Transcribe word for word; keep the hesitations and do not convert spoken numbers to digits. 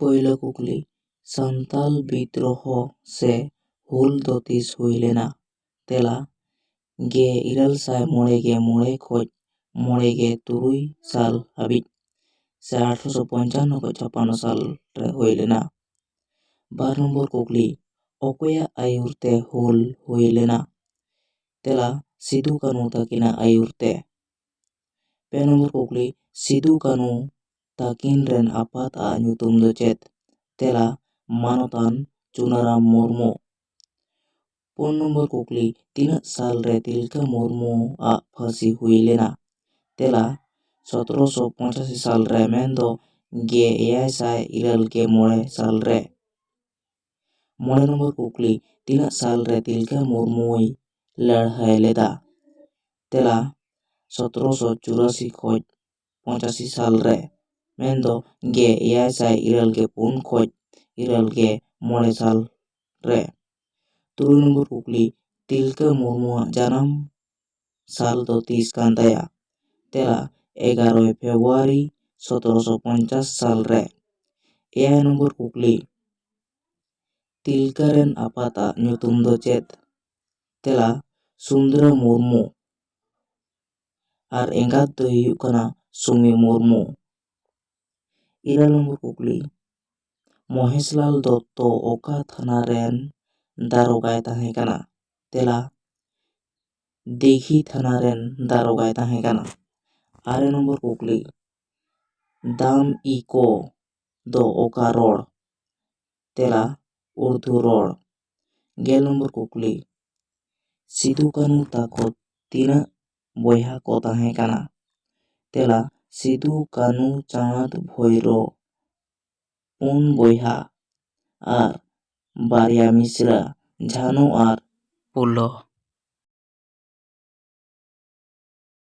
ᱯᱳᱭᱞᱳ ᱠᱩᱠᱞᱤ, ᱥᱟᱱᱛᱟᱞ ᱵᱤᱫᱽᱨᱳᱦᱚ ᱥᱮ ᱦᱩᱞ ᱫᱚ ᱛᱤᱥ ᱦᱩᱭ ᱞᱮᱱᱟ? ᱛᱮᱞᱟ, ᱜᱮ ᱤᱨᱟᱹᱞ ᱥᱟᱭ ᱢᱚᱬᱮ ᱜᱮ ᱢᱚᱬᱮ ᱠᱷᱚᱡ ᱢᱚᱬᱮ ᱜᱮ ᱛᱩᱨᱩᱭ ᱥᱟᱞ ᱦᱟᱹᱵᱤᱡ, ᱥᱮ ᱟᱴᱷᱨᱚᱥᱚ ᱯᱚᱧᱪᱟᱱᱱᱚ ᱠᱷᱚᱡ ᱪᱷᱟᱯᱟᱱᱱᱚ ᱥᱟᱞ ᱨᱮ ᱦᱩᱭ ᱞᱮᱱᱟ᱾ ᱵᱟᱨ ᱱᱚᱢᱵᱚᱨ ᱠᱩᱠᱞᱤ, ᱚᱠᱚᱭᱟᱜ ᱟᱹᱭᱩᱨ ᱛᱮ ᱦᱩᱞ ᱦᱩᱭ ᱞᱮᱱᱟ? ᱛᱮᱞᱟ, ᱥᱤᱫᱩ ᱠᱟᱹᱱᱦᱩ ᱛᱟᱹᱠᱤᱱᱟᱜ ᱟᱹᱭᱩᱨ ᱛᱮ᱾ ᱯᱮ ᱱᱚᱢᱵᱚᱨ ᱠᱩᱠᱞᱤ, ᱥᱤᱫᱩ ᱠᱟᱹᱱᱦᱩ ᱛᱟᱹᱠᱤᱱ ᱨᱮᱱ ᱟᱯᱟᱛ ᱟᱜ ᱧᱩᱛᱩᱢ ᱫᱚ ᱪᱮᱫ? ᱛᱮᱞᱟ, ᱢᱟᱱᱚᱛᱟᱱ ᱪᱩᱱᱟᱨᱟᱢ ᱢᱩᱨᱢᱩ᱾ ᱯᱩᱱ ᱱᱚᱢᱵᱚᱨ ᱠᱩᱠᱞᱤ, ᱛᱤᱱᱟᱹᱜ ᱥᱟᱞ ᱨᱮ ᱛᱤᱞᱠᱟᱹ ᱢᱩᱨᱢᱩ ᱟᱜ ᱯᱷᱟᱹᱥᱤ ᱦᱩᱭ ᱞᱮᱱᱟ? ᱛᱮᱞᱟ, ᱥᱚᱛᱨᱚᱥᱚ ᱯᱚᱸᱪᱟᱥᱤ ᱥᱟᱞ ᱨᱮ, ᱢᱮᱱᱫᱚ ᱜᱮ ᱮᱭᱟᱭ ᱥᱟᱭ ᱤᱨᱟᱹᱞ ᱜᱮ ᱢᱚᱬᱮ ᱥᱟᱞ ᱨᱮ᱾ ᱢᱚᱬᱮ ᱱᱚᱢᱵᱚᱨ ᱠᱩᱠᱞᱤ, ᱛᱤᱱᱟᱹᱜ ᱥᱟᱞ ᱨᱮ ᱛᱤᱞᱠᱟᱹ ᱢᱩᱨᱢᱩᱭ ᱞᱟᱹᱲᱦᱟᱹᱭ ᱞᱮᱫᱟ? ᱛᱮᱞᱟ, ᱥᱚᱛᱨᱚᱥᱚ ᱪᱩᱨᱟᱥᱤ ᱠᱷᱚᱡ ᱯᱚᱸᱪᱟᱥᱤ ᱥᱟᱞ ᱨᱮ, ᱢᱮᱱᱫᱚ ᱜᱮ ᱮᱭᱟᱭ ᱥᱟᱭ ᱤᱨᱟᱹᱞ ᱜᱮ ᱯᱩᱱ ᱠᱷᱚᱡ ᱤᱨᱟᱹᱞ ᱜᱮ ᱢᱚᱬᱮ ᱥᱟᱞ ᱨᱮ᱾ ᱛᱩᱨᱩᱭ ᱱᱚᱢᱵᱚᱨ ᱠᱩᱠᱞᱤ, ᱛᱤᱞᱠᱟᱹ ᱢᱩᱨᱢᱩᱣᱟᱜ ᱡᱟᱱᱟᱢ ᱥᱟᱞ ᱫᱚ ᱛᱤᱥ ᱠᱟᱱ ᱛᱟᱭᱟ? ᱛᱮᱞᱟ, ᱮᱜᱟᱨᱚᱭ ᱯᱷᱮᱵᱽᱨᱩᱣᱟᱨᱤ ᱥᱚᱛᱨᱚᱥᱚ ᱯᱚᱧᱪᱟᱥ ᱥᱟᱞ ᱨᱮ᱾ ᱮᱭᱟᱭ ᱱᱚᱢᱵᱚᱨ ᱠᱩᱠᱞᱤ, ᱛᱤᱞᱠᱟᱹ ᱨᱮᱱ ᱟᱯᱟᱛᱟᱜ ᱧᱩᱛᱩᱢ ᱫᱚ ᱪᱮᱫ? ᱛᱮᱞᱟ, ᱥᱩᱱᱫᱨᱟᱹ ᱢᱩᱨᱢᱩ᱾ ᱟᱨ ᱮᱸᱜᱟᱛ ᱫᱚᱭ ᱦᱩᱭᱩᱜ ᱠᱟᱱᱟ ᱥᱩᱢᱤ ᱢᱩᱨᱢᱩ᱾ ᱤᱨᱟᱹᱞ ᱱᱚᱢᱵᱚᱨ ᱠᱩᱠᱞᱤ, ᱢᱚᱦᱮᱥᱞᱟᱞ ᱫᱚᱛᱛᱚ ᱚᱠᱟ ᱛᱷᱟᱱᱟ ᱨᱮᱱ ᱫᱟᱨᱚᱜᱟᱭ ᱛᱟᱦᱮᱸ ᱠᱟᱱᱟ? ᱛᱮᱞᱟ, ᱫᱤᱜᱷᱤ ᱛᱷᱟᱱᱟ ᱨᱮᱱ ᱫᱟᱨᱚᱜᱟᱭ ᱛᱟᱦᱮᱸ ᱠᱟᱱᱟ᱾ ᱟᱨᱮ ᱱᱚᱢᱵᱚᱨ ᱠᱩᱠᱞᱤ, ᱫᱟᱢ ᱤ ᱠᱚ ᱫᱚ ᱚᱠᱟ ᱨᱚᱲ? ᱛᱮᱞᱟ, ᱩᱨᱫᱩ ᱨᱚᱲ᱾ ᱜᱮᱞ ᱱᱚᱢᱵᱚᱨ ᱠᱩᱠᱞᱤ, ᱥᱤᱫᱩ ᱠᱟᱹᱱᱦᱩ ᱛᱟᱠᱚ ᱛᱤᱱᱟᱹᱜ ᱵᱚᱭᱦᱟ ᱠᱚ ᱛᱟᱦᱮᱸ ᱠᱟᱱᱟ? ᱛᱮᱞᱟ, ᱥᱤᱫᱩ ᱠᱟᱹᱱᱦᱩ ᱪᱟᱸᱫᱽ ᱵᱷᱳᱭᱨᱳ ᱯᱩᱱ ᱵᱚᱭᱦᱟ ᱟᱨ ᱵᱟᱨᱭᱟ ᱢᱤᱥᱨᱟ ᱡᱷᱟᱱᱩ ᱟᱨ ᱯᱷᱩᱞᱳ᱾